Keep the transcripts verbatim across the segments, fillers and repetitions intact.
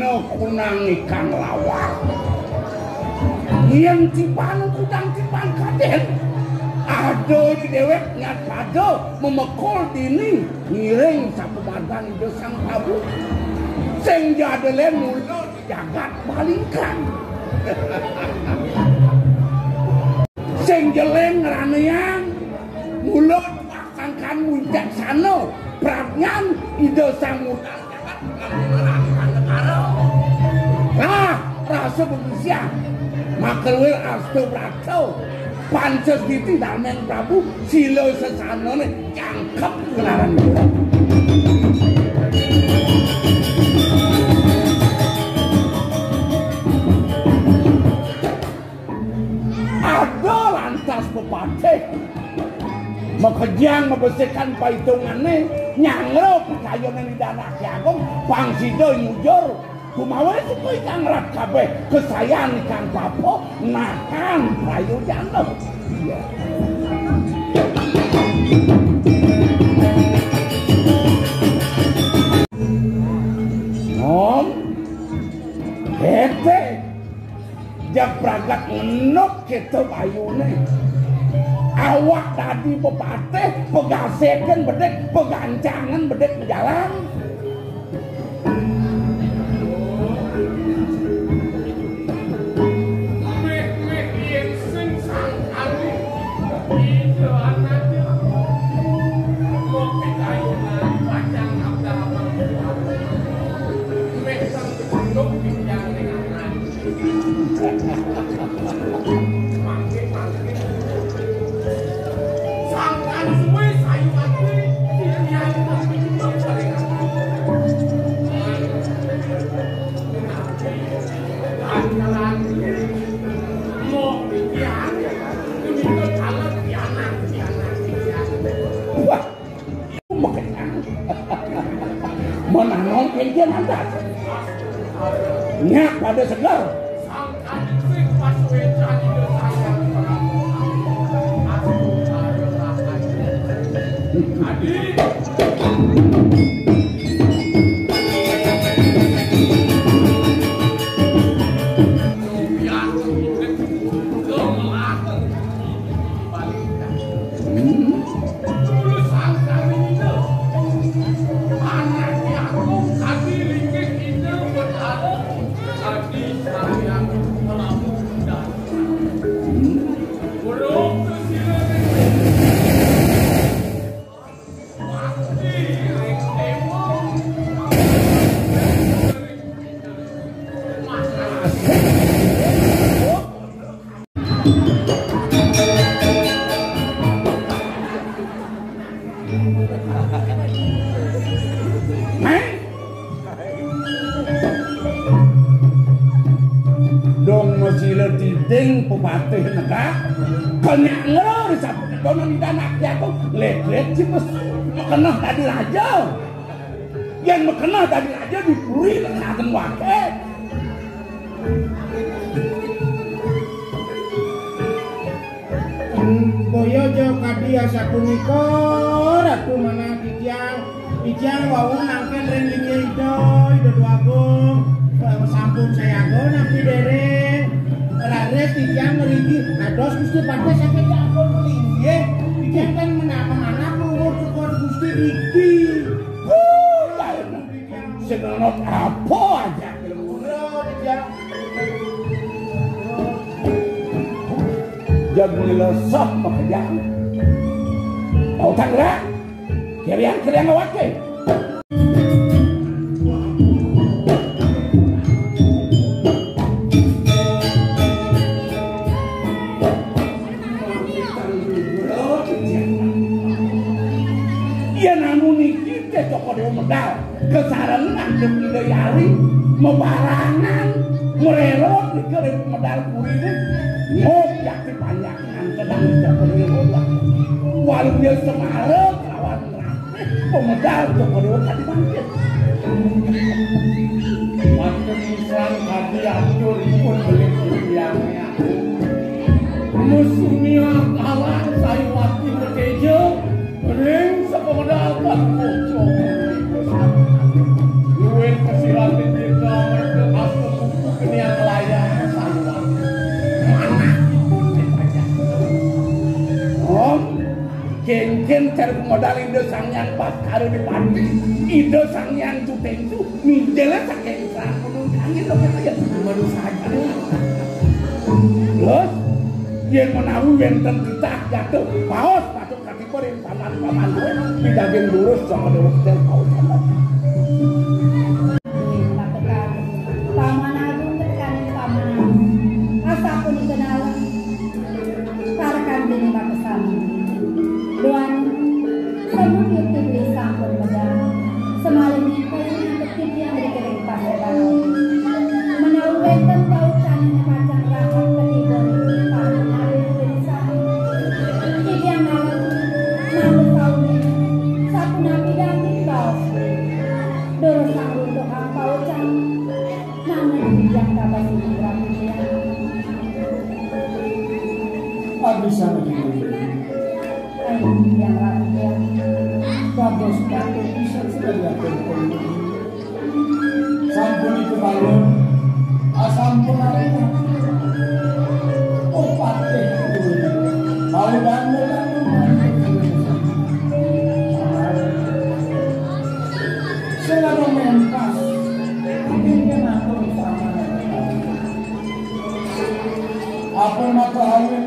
Kunang ikang lawar. Yén tiban kudang tiban kadén, ada di déwék nyat pada memekol dini ngiring sapamargan Ida Sang Prabu. Sing ja ada lén mula di jagat Balingkang. Sing ja lén ngraniang mula sangkan wicaksana pradnyan Ida Sang Murtal jagat negara. Nah, rasa bebisian. Maka luwih asta brata. Panca stiti darmen Prabu, sila sesanané jangkep kelaran. Ada lantas pepatih makejang mabesikan paitungané, nyanggra pikayonan Ida Anak Agung, pang sida nyujur, kumawé suka ikang rat kabéh, kesayan ikang papa, nahan prayojana. Iya. Om, kété. Jag pragat ngenuk kéto bayuné. Awak dadi pepatih, pegasekan bedik, pegancangan bedik majalan. Méh-méh yén sing sangkali, ida anaknya. Ngopi kayunan, pacang abdah abang. Méh sang gedung pinjang dengan Wah, Mekenyang. Menanong kénkén antas. Nyak pada seger. Hmm. Dong masila tiding pepatih negak, kenyak ngeru di sapu kedonan di danak jago, lek-lek si mesu, makenah tadi raja. Yang makenah tadi raja di puri lengaken wake. Boya ja kadi asapunika, Ratu manah titiang, titiang wau mangkin ring linggih Ida, Ida Dwagung, eh, sampun sayaga napi dereng. Raris titiang mriki, dados Gusti Patih sampun linggih. Titiang kan menapa manah krungu cukur Gusti niki. Huh, sing ana apa aja? Ora, Rijal. Jag ngelesah makejang. Tau tak gerak? Kiriang-kiriang awake. Yen anu niki teh Cokor Dewa medal. Kesarengan Ida Yari mabarangan, mrerot nika ring pemedal purine. Ngok yakti panjang nganten anu Cokor Dewa. Waluya Semara kelawan Ratih pemedal Cokor Dewa kadi mangkin. Wonten isang kadi aturipun beli titiang. Musunia kalah Saiwati Merteja, ring sapamedal Patmoco. Luwih kasilatin tirta merta Cara modal Ida Sang Hyang Baskara Dipati, Ida Sang Hyang Jutengsu, mijele saking Sang Gunung Kangin, lho, kata ya, baru saja. Terus, yen menawi wenten titah jatuh, paos patut katiba ring paman-paman kowe, pidaging lurus, Jaka Dewa Setia Paus. Paman Agung, tekaning Paman Agung. Asapunika nalem. Parekan dene makasami. Duan, semut yukti beli sampun medal. Semalih niki yang ketiga yang dikirim paseban. Menawi wenten paucan yang pacang rahat ketiga niki para menawi dene sami. Titiang ngalem, namun taune, sapunapi daging baos. Durus sanggup tukang paucan. Nanging titiang tabas inggih Ratu Hyang. Abdi sami. Ayo, Hyang Ratu Hyang. Bagus, Ratu bisa sekali atur. Sampun itu balon. Asampun aku. Oh, patih. Mau dan mau dan mau. Sing anu mentas, mungkin kena terutama. Apa mata awet?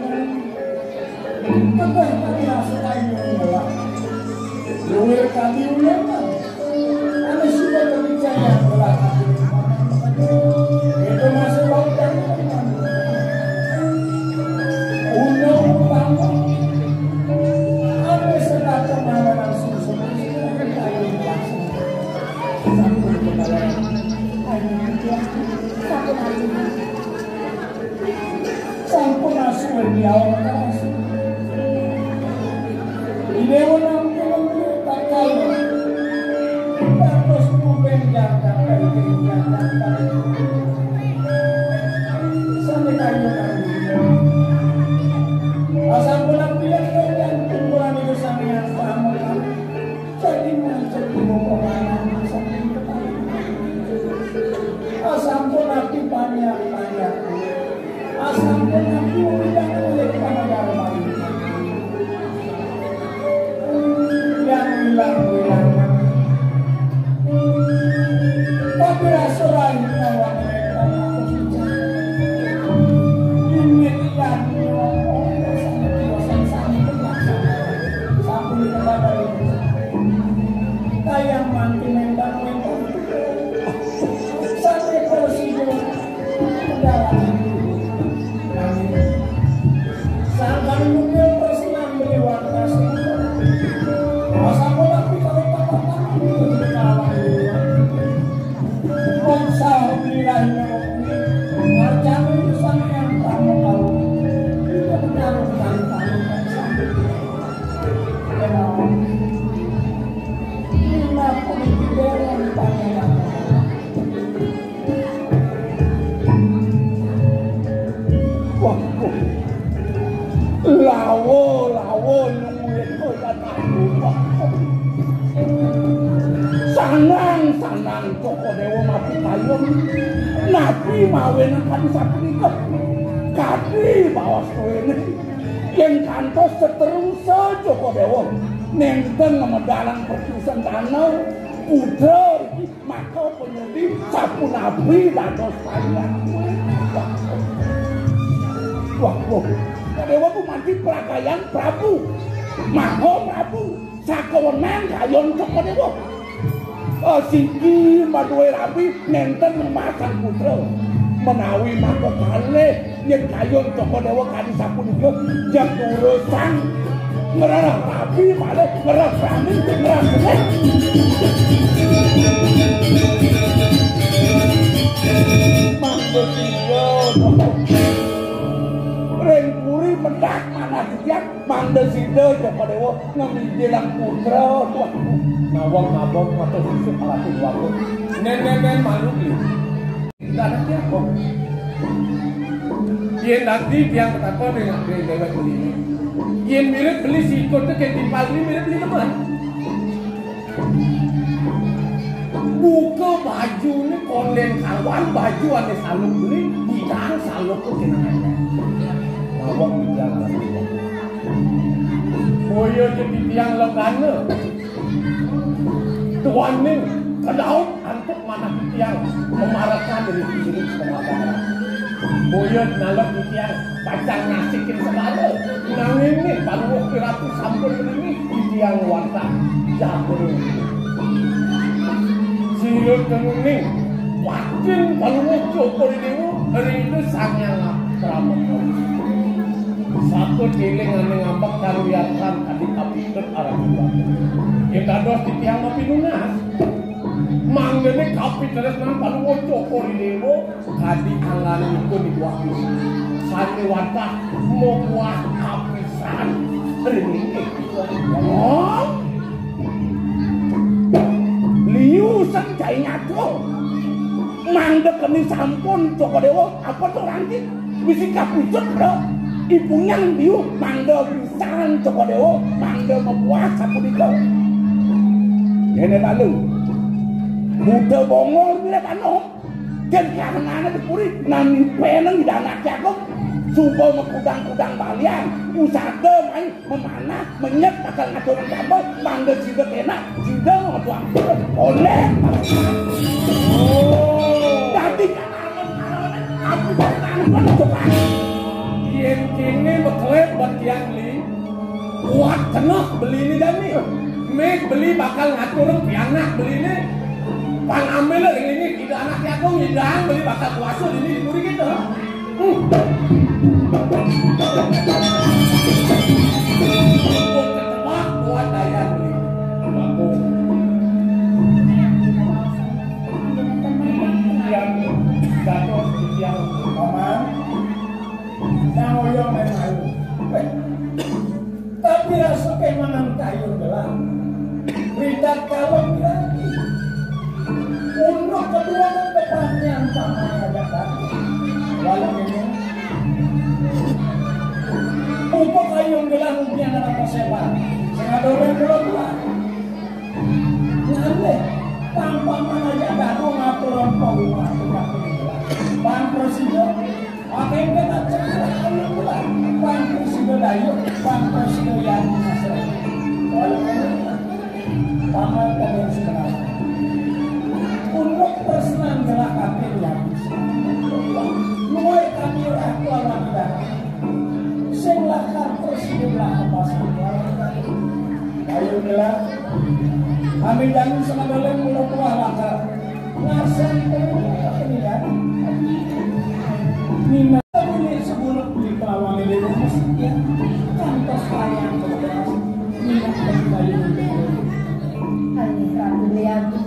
Tegah tadi rasa kayu ulah. Luwir tadi uleman. Anu sudah terpercaya ulah. Itu masih bau dan undang utama. Anu sedang kemana langsung. Sampun asu diawa keras. Di dewa nampil tak kaya. Bagus kuben jaga penting jaga. Sampai kayu kami. Asal pulang biar kalian kumpulan itu sampeyan paham. Jadi macet di bawah anak masa ini. Asampun ati banyak-banyak. Asampun ati ulang oleh pada darmani. Yang hilang-hilang. Tapi rasa lain awak mereka aku susah. Ini dan nyawa orang yang sangat dewasa, sangat dewasa. Sampai kepada itu. Kayang mangkin mentang-mentang sate presido dalam sangkan mungkin persinan beli warna. Masa pun tapi kalau patah tangan itu kalah. Bangsa beli lainnya. Macam itu sampai yang kamu tahu. Itu benar sekali. Wah, wah. Lawa, lawa, nyuwun, oh, ya, tak lupa. Sanang, sanang, Cokor Dewa mati kayun. Napi mawinan kadi sapunika? Kadi baos duwene. Yen kantos seteruse Cokor Dewa, nenten ngamedalang pertusan dana, putra iki maka penyedi sapunapi dados panjang. Wah, wah. Dewa ku manti pragayan Prabu. Maha Prabu. Sakawenang kayun Cokor Dewa. Eh, siki maduwe rabi nenten masang putra. Menawi mangko kalih yen kayun Cokor Dewa kadi sapunika, jeg durusang ngrereh rabi malih ngrereh brahmin ngrereh benih. Mangko sira ring puri mendak manah titiang. Mangda sida Cokor Dewa ngamijilang putra, wah. Nawang-nawang matur susu Ratu Dwagung. Nen, nen, nen, manuk li. Enggak ada siapa. Yen nanti tiang ketakon dengan dewek beli. Yen mirip beli sikut tu ketimpal beli mirip beli teman. Buka baju ni konden kawan baju ane saluk beli, bidang saluk tu kena. Nawang bidang. Boya ja titiang lenggana. Duaning kedaut antuk manah titiang mamarekan diri pemakaran. Boya nalem titiang pacang nasikin segala. Nanging nih, panuwuh piratu sampun ngelingi titiang wantah jaga. Sira tenuning watin panuwuh Cokor Dewa ring Ida Sang Hyang Prama. Sapa tiling ane ngambek tan wiarsan kadi kapitret arang iwak. Yen dados titiang mapinunas, mangdane kapitresnan panuwuh Cokor Dewa kadi anggane ipun iwak. Sane wantah mabuah kapisan ring inggih. Oh. Liu sang cai ngaco. Mangda keni sampun Cokor Dewa apa to rangkit? Bisi kapucut, Bro. Ipungan liu mangda pisan Cokor Dewa, mangda mabuah sapunika. Ngene lalu. Buta bongol mila tanah. Ken kahanane di puri, nami peneng ida anak jagung. Suba makudang-kudang balian, usada main memanah, menyet bakal ngaturang gambar, mangda sida kena, sida mau tuang turun. Oleh. Dadi kanaran-kanaran, aku jadi tanggung jawab. Yen kene bekelep buat tiang li, kuat kena beli ni jani. Mek beli bakal ngatur pianak beli ni. Pang ambil ring ini, ida anak jagung, ida beli bakal kuasa ini di puri kita. Buat daya beli. Yang jatuh yang paman, yang oyong main malu. Tapi rasa kemangan kayu gelang. Berita kalau lagi. Untuk kedua kedepannya sama ada kan. Walau ini. Upah kayu gelang yang ada persebar. Sengaja orang belum pulang. Ngene, pang paman aja aku ngatur pengumuman. Pang presiden, pakai kena cekal bulan. Pang presiden ayo, pang presiden yang masuk. Kalau kena, paman kena sebenarnya. Untuk persenang gerak kaki yang bisa. Luar kami orang tua wanita. Sing lakar terus hidup lah pasang. Ayo mila. Kami jamin sama dalam mula buah lakar. Ngarsan terus pemilihan. Nina ini sebelum beli pelawan ini mesti ya. Kantos sayang. Ayo, Ratu Dewi.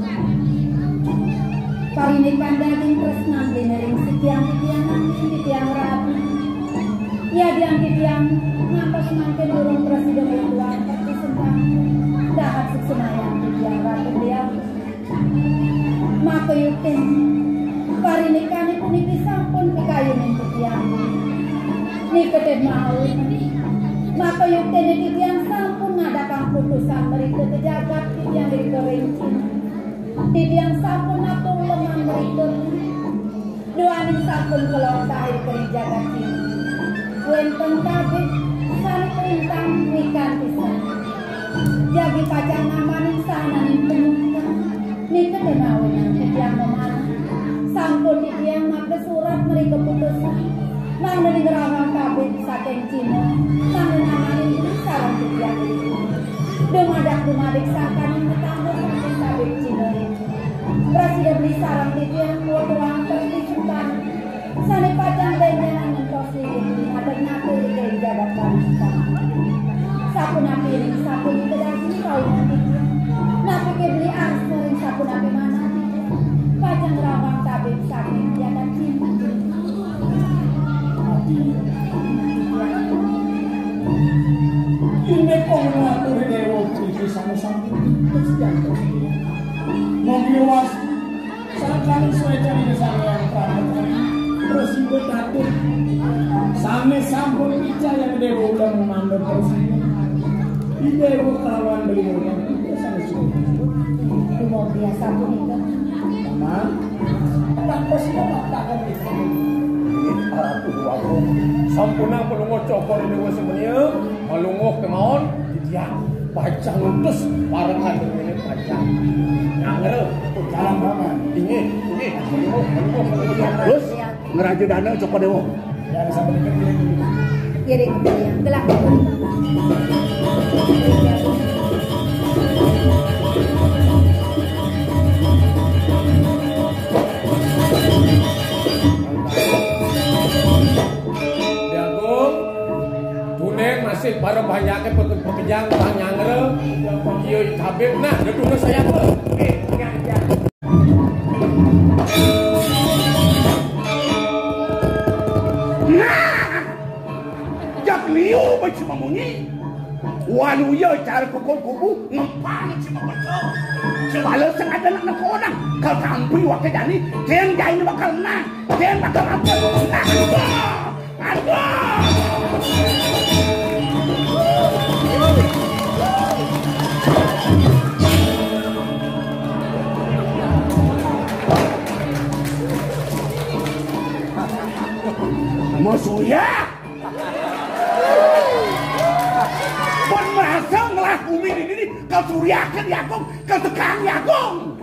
Parinikan daging tresnan ring sitiang titiang nanging titiang rabi. Yadiang titiang ngantos mangkin durung prasida nglantur sembah. Dahat suksemayang titiang Ratu Dewi. Makayutin, parinikané puniki sampun pikayunin titiang. Nika ten mawon. Makayutin titiang sampun ngadakang putusan mrika ka jagat titiang ring kerincin. Titiang sampun atur lemah mrika. Duaning sampun kelontar ring jagat Cina. Wénten tabib sané kalintang wikan pisan. Jagi pacang ngambanin sahananing pemungkar. Nika ten mawon titiang mamanah. Sampun titiang makda surat meri keputusan. Mangda ning rawang tabib saking Cina. Mangda ngambanin sareng titiang. Dumadak-dumadik sangkaning tetangga saking tabib Cina. Prasida beli sareng titiang nutuang tertib sungkan. Sané pacang bénjangan ngentos niki ngadeg natur ring jagat Bali. Sapunapi ring sapunika dadi paunan titiang. Napi ké beli arsa ring sapunapi manah titiang. Pacang rawang tabib saking jagat Cina. Inggih pun ngatur dewa puniki sané sampun terus jantos. Mogi wasti sangkaning swécan Ida Sang Hyang Prama. Terus ibu tatur. Sané sampun picayang dewa ulang manda terus. Ida ibu kelawan beliau yang itu sané suci. Luar biasa punika. Paman. Bapak sudah bapak. Ini para tuh aku. Sampunang Palungguh Cokor I Déwa Semuanya, malungguh kémaon, titiang pacang ngutus parekan déwék pacang. Nyanggra, jalan paman. Inggih, inggih, malungguh, malungguh, malungguh. Terus, ngraja dana Cokor Déwa. Ya, sampai dekat dia. Iya, deh, iya. Gelah. Jagung, tunen masih para banyaké peke-, pekejang, Bang Nyanggra, iya, Tabib, nah, daduna saya apa? Eh, ya, ya. Nah, jak liu baé cuma munyi. Waluya cara kukul kubu ngempang cuma betul. Coba lo sengaja nak nekodang. Kalau tampi waké jani, dia yang jani bakal menang. Dia yang bakal menang. Nah, aduh. Musuh ya. Pun merasa ngelah bumi di sini, kau suriakan ya, Kong. Ketekan ya, Gong.